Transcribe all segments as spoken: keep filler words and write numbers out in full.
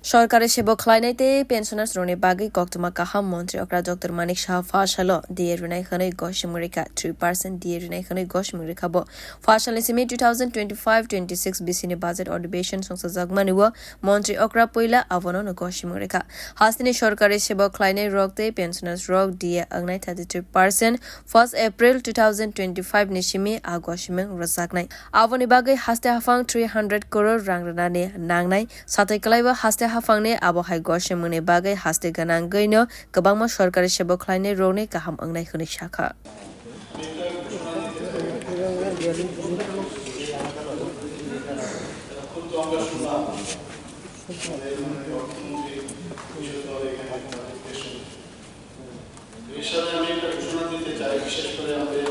Sorkari sebo khlainai tei pensioners rokni bagwi koktwma kaham montri okra Doctor Manik Saha pha salo D A rwnai hwnwi gosimung rikha, three percent D A rwnai hwnwi gosimung rikha bo. Pha salni simi two thousand twenty-five twenty-six B C ni budget adhibeshon songchajakmani o montri okra puila abono no gosimung rikha. Hasteni sorkari sebo khlainai rok tei pensioners rok D A wngnai thirty-three percent first April two thousand twenty-five ni simi a gosimung rwjaknai. Aboni bagwi haste haphang three hundred crore rang rwnani nangnai. Satai kwlaibo haste haphangni abo hai gosimungni bagwi haste gwnangwino kwbangma sorkari sebo khlainai rokni kaham wngnai hwnwi sakha. এই সাথে আমি একটা ঘোষণা দিতে চাই, বিশেষ করে আমাদের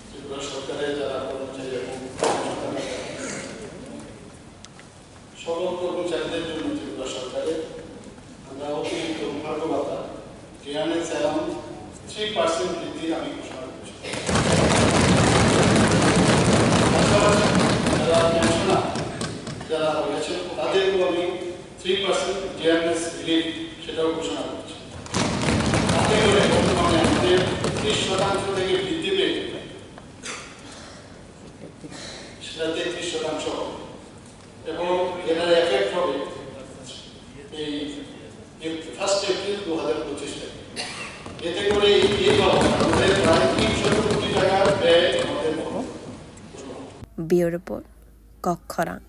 ত্রিপুরা সরকারের যারা কর্মচারী এবং সকল কর্মচারীদের জন্য ত্রিপুরা সরকারের আমরা অতিরিক্ত ভাতা, ক্লিয়ারেন্স অ্যালাউন্স থ্রি পার্সেন্ট বৃদ্ধি আমি ঘোষণা করছি। পাশাপাশি যারা পেনশনার, যারা রয়েছেন, তাদেরকেও আমি থ্রি পার্সেন্ট ক্লিয়ারেন্স রিলিফ সেটাও ঘোষণা করছি। তাতে করে বর্তমানে আমাদের ত্রিশ শতাংশ থেকে বৃদ্ধি পেয়ে সেটা তেত্রিশ শতাংশ হবে এবং এটার এফেক্ট হবে এই ফার্স্ট এপ্রিল দু হাজার পঁচিশ তারিখ। এতে করে এই এই বছর আমাদের প্রায় তিনশো কোটি টাকার ব্যয় আমাদের হবে। Bureau Report, Kokkhorang.